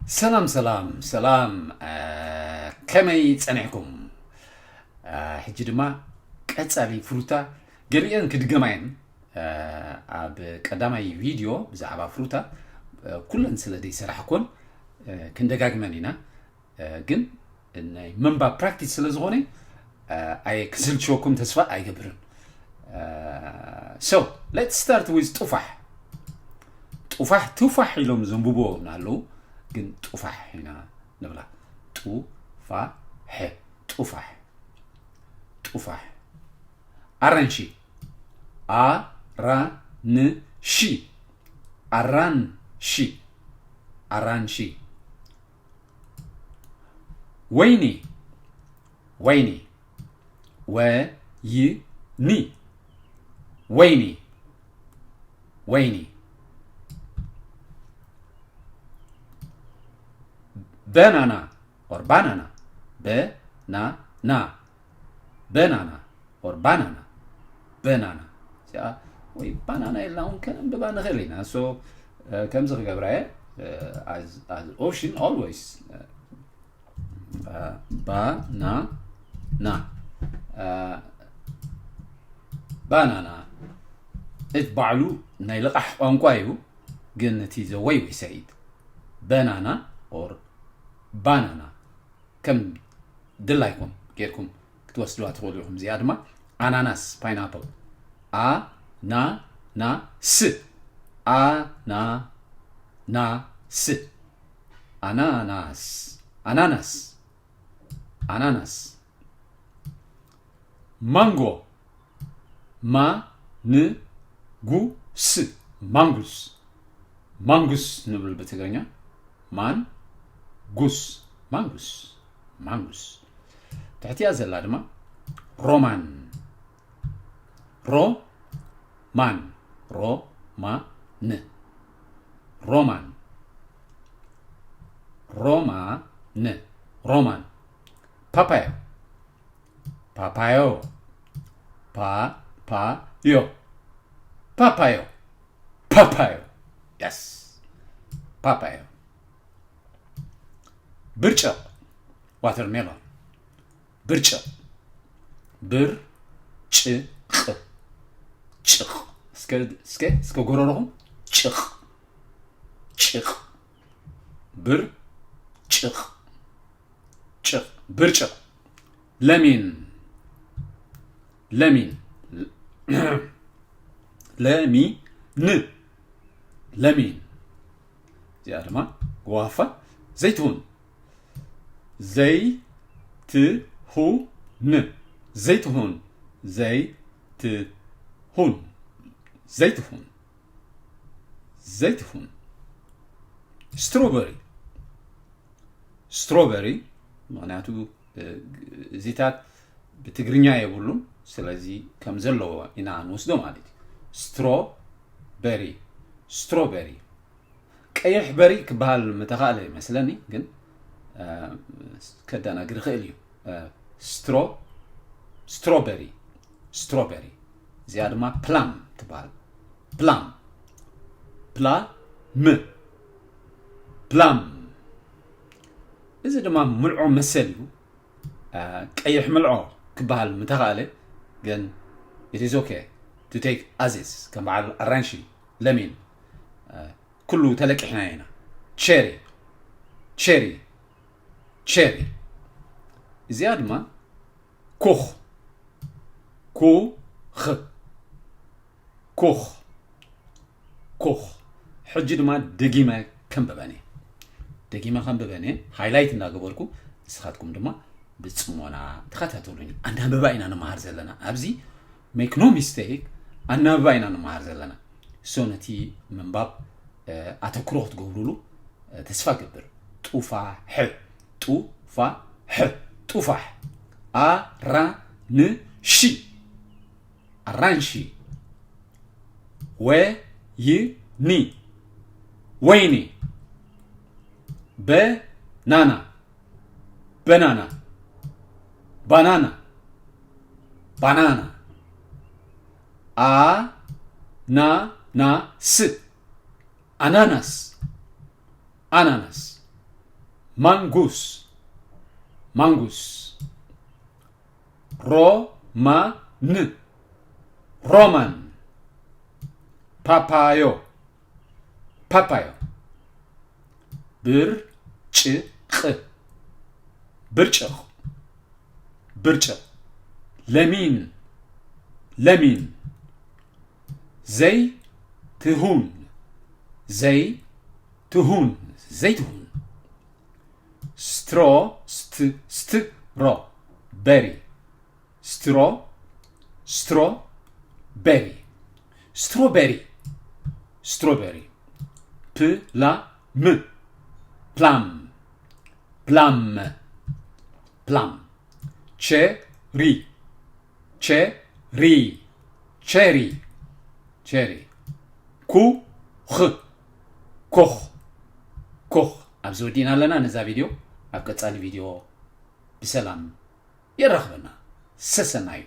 ሰላም ሰላም ሰላም፣ አ፣ ከመይ ጸኒሕኩም? አ፣ ሕጂ ድማ ቀጻሊ ፍሩታ ገሊአን ክድገማ እየን። አ፣ ኣብ ቀዳማይ ቪድዮ ብዛዕባ ፍሩታ፣ አ፣ ኩለን ስለ ዘይሰራሕኮን፣ አ፣ ክንደጋግመን ኢና። አ፣ ግን ናይ ምንባብ ፕራክቲስ ስለ ዝኾነ፣ አ፣ ኣየ ክስልችወኩም ተስፋ ኣይገብርን። አ፣ so let's start with ጡፋሕ። ጡፋሕ ቱፋሕ ኢሎም ዘንብብዎ እናለዉ ግን ጡፋሕ ኢና ንብላ። ጡፋሕ፣ ጡፋሕ፣ ጡፋሕ። ኣራንሺ፣ ኣራንሺ፣ ኣራንሺ፣ ኣራንሺ። ወይኒ፣ ወይኒ፣ ወይኒ፣ ወይኒ፣ ወይኒ። በናና or ባናና፣ በናና፣ በናና or ባናና፣ በናና። እዚኣ ወይ ባናና ኢልና እውን ከነንብባ ንኽእል ኢና። So፣ እ፣ ከምዚ ክገብራ እየ፣ እ፣ as፣ as option always፣ እ፣ እ፣ ባናና፣ እ፣ ባናና እቲ ባዕሉ ናይ ልቓሕ ቋንቋ እዩ፣ ግን እቲ the way we say it፣ በናና or ባናና ከም ድላይኩም ጌርኩም ክትወስድዋ ትኽእሉ ኢኹም። እዚኣ ድማ ኣናናስ፣ ፓይናፕል። ኣናናስ፣ ኣናናስ፣ ኣናናስ፣ ኣናናስ፣ ኣናናስ። ማንጎ፣ ማንጉስ፣ ማንጉስ፣ ማንጉስ ንብል ብትግርኛ። ማንጉስ፣ ማንጉስ፣ ማንጉስ። ትሕቲኣ ዘላ ድማ ሮማን፣ ሮማን፣ ሮማን፣ ሮማን፣ ሮማን፣ ሮማን። ፓፓዮ፣ ፓፓዮ፣ ፓፓዮ፣ ፓፓዮ፣ ፓፓዮ። የስ፣ ፓፓዮ። ብርጭቕ፣ ዋተርሜሎን። ብርጭቕ፣ ብርጭቕ፣ ጭቕ። እስከ፣ እስከ፣ እስከ ጎረሮኹም፣ ጭቕ፣ ጭቕ፣ ብርጭቕ፣ ጭቕ፣ ብርጭቕ። ለሚን፣ ለሚን፣ ለሚን፣ ለሚን። እዚኣ ድማ ጓፋ። ዘይትሁን፣ ዘይትሁን፣ ዘይትሁን፣ ዘይትሁን፣ ዘይትሁን፣ ዘይትሁን። ስትሮበሪ፣ ስትሮበሪ፣ ምኽንያቱ፣ እ፣ እዚታት ብትግርኛ የብሉን፣ ስለዚ ከም ዘለዎ ኢና ንወስዶ ማለት እዩ። ስትሮበሪ፣ ስትሮበሪ። ቀይሕ በሪ ክበሃል ምተኻእለ ይመስለኒ፣ ግን፣ እ፣ ከደናግር ይኽእል እዩ። እ፣ ስትሮ-፣ ስትሮበሪ፣ ስትሮበሪ። እዚኣ ድማ ፕላም ትበሃል። ፕላም፣ ፕላም፣ ፕላም። እዚ ድማ ምልዖ መሰል እዩ። እ፣ ቀይሕ ምልዖ ክበሃል ምተኻእለ፣ ግን it is okay to take as is፣ ከም በዓል ኣራንሺ፣ ለሚን፣ እ፣ ኩሉ ተለቂሕና ኢና። ቸሪ፣ ቸሪ፣ ቸሪ። እዚኣ ድማ ኩኽ፣ ኩኽ፣ ኩኽ፣ ኩኽ። ሕጂ ድማ ደጊመ ከንብበን እየ። ደጊመ ከንብበን እየ። ሃይላይት እንዳገበርኩ ንስኻትኩም ድማ ብጽሞና ተኸታተሉኒ። ኣናብባ ኢና ንመሃር ዘለና። ኣብዚ make no mistake፣ ኣናብባ ኢና ንመሃር ዘለና። So ነቲ ምንባብ፣ እ፣ ኣተኩሮ ክትገብሩሉ፣ እ፣ ተስፋ እገብር። ጡፋሕ፣ ጡፋሕ፣ ጡፋሕ። ኣራንሺ፣ ኣራንሺ። ወይኒ፣ ወይኒ። በናና፣ በናና፣ ባናና፣ ባናና። ኣናናስ፣ ኣናናስ፣ ኣናናስ። ማንጉስ፣ ማንጉስ። ሮማን፣ ሮማን። ፓፓዮ፣ ፓፓዮ። ብርጭቕ፣ ብርጭቕ፣ ብርጭቕ። ለሚን፣ ለሚን። ዘይትሁን፣ ዘይትሁን፣ ዘይትሁን። ስትሮ፣ ስት፣ ስትሮ፣ በሪ። ስትሮ፣ ስትሮ፣ በሪ። ስትሮበሪ፣ ስትሮበሪ። ፕላም፣ ፕላም፣ ፕላም፣ ፕላም። ቸሪ፣ ቸሪ፣ ቸሪ፣ ቸሪ። ኩኽ፣ ኮኽ፣ ኮኽ። ኣብዚ ወዲእና ኣለና ነዛ ቪድዮ። ኣብ ቀጻሊ ቪድዮ ብሰላም የራኽበና። ሰሰናዩ።